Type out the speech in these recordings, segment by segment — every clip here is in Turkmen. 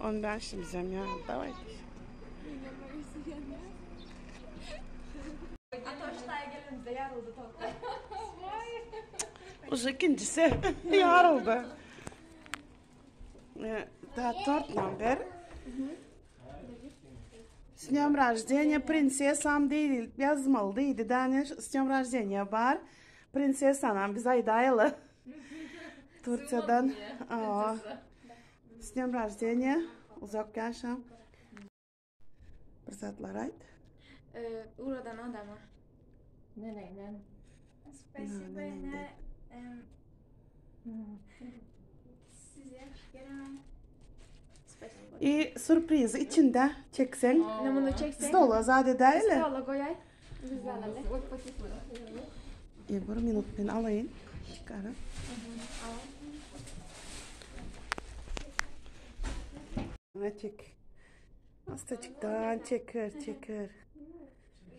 On bäşimizem ýa. Daway. Uje ikinjisi ýaryldy. Da tort ber. S dnем рождения, prinsesam diýilip ýazmaly diýdi. Däne s dnем рождения bar. Prinsessanam biz aýdaýaly. Turkiýadan. Aa. S dnем рождения. Uzak ýaşa. Bir zatlar aýt. Ugradan adama. Neneňden. Spasibo ene. Sizi ýagşy göremän. Spasibo. I surprizi içinde çekseň. Ne muny çekseň? Stola zat edäýeli. Stola goýaý. Biz alaly. E, bir minut men alaýyn. Çykaryn. Ne çek. Azajykdan çeker, çeker.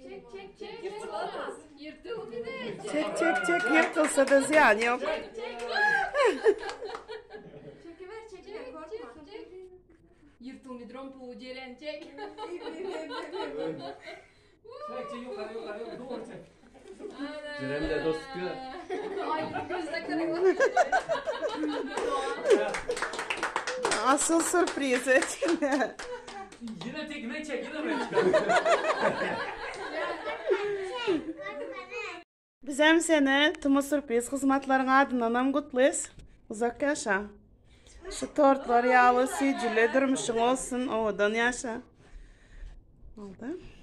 Çek çek çek. Yırtılmaz. Yırtıldı de. Çek, çek, çek. Ýyrtylsa da zyýany ýok. Çekiber çekiber korkma. Çek. Yırtılmıyor bu Ceren çek. Çek çek yukarı yukarı yukarı doğru çek. Ceren de dost tutuyor. Ay gözle karakol. Asyl surpriz içinde. Yine tekme çek yine buraya çıkar. Bizem seni Tuma Surpriz hyzmatlaryň adyndanam gutlaýys. Uzak ýaşa. Şu tortlar ýaly süýjüli durmuşyň bolsun, owadan ýaşa. Boldy.